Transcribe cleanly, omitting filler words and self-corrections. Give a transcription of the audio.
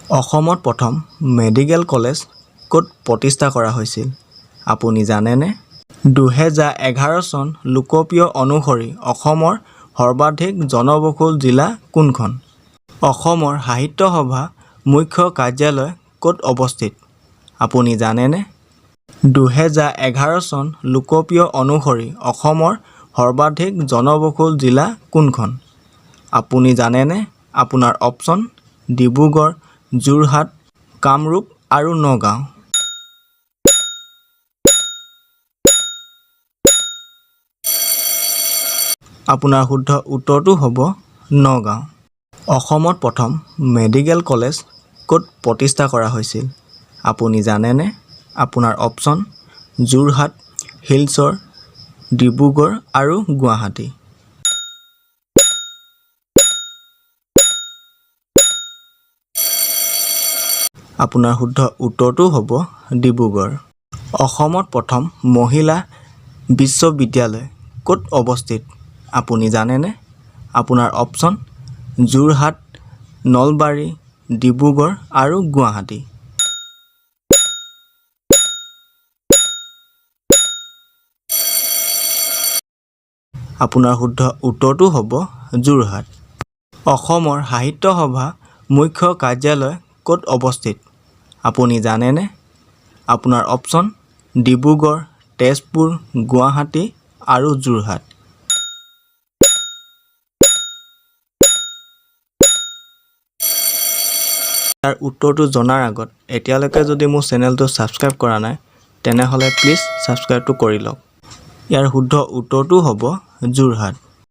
অসমত প্ৰথম medical college ক'ত প্ৰতিষ্ঠা কৰা হৈছিল, আপুনি জানেনে? 2011 চন লোকপিয়ল অনুসৰি অসমৰ সৰ্বাধিক জনবহুল জিলা কোনখন? অসমৰ সাহিত্য সভা মুখ্য কাৰ্যালয় ক'ত অৱস্থিত, আপুনি জানেনে? 2011 চন লোকপিয়ল অনুসৰি অসমৰ সৰ্বাধিক জনবহুল জিলা কোনখন, আপুনি জানেনে? আপোনাৰ অপচন ডিব্ৰুগড়, যোৰহাট, কামৰূপ আৰু নগাঁও। আপোনাৰ শুদ্ধ উত্তৰটো হ'ব নগাঁও। অসমত প্ৰথম মেডিকেল কলেজ ক'ত প্ৰতিষ্ঠা কৰা হৈছিল, আপুনি জানেনে? আপোনাৰ অপচন যোৰহাট, শিলচৰ, ডিব্ৰুগড় আৰু গুৱাহাটী। আপোনাৰ শুদ্ধ উত্তৰটো হ'ব ডিব্ৰুগড়। অসমত প্ৰথম মহিলা বিশ্ববিদ্যালয় ক'ত অৱস্থিত, আপুনি জানেনে? আপোনাৰ অপচন যোৰহাট, নলবাৰী, ডিব্ৰুগড় আৰু গুৱাহাটী। আপোনাৰ শুদ্ধ উত্তৰটো হ'ব যোৰহাট। অসমৰ সাহিত্য সভা মুখ্য কাৰ্যালয় ক'ত অৱস্থিত, আপুনি জানেনে? আপোনাৰ অপচন ডিব্ৰুগড়, তেজপুৰ, গুৱাহাটী আৰু যোৰহাট। ইয়াৰ উত্তৰটো জনাৰ আগত এতিয়ালৈকে যদি মোৰ চেনেলটো ছাবস্ক্ৰাইব কৰা নাই, তেনেহ'লে প্লিজ ছাবস্ক্ৰাইবটো কৰি লওক। ইয়াৰ শুদ্ধ উত্তৰটো হ'ব যোৰহাট।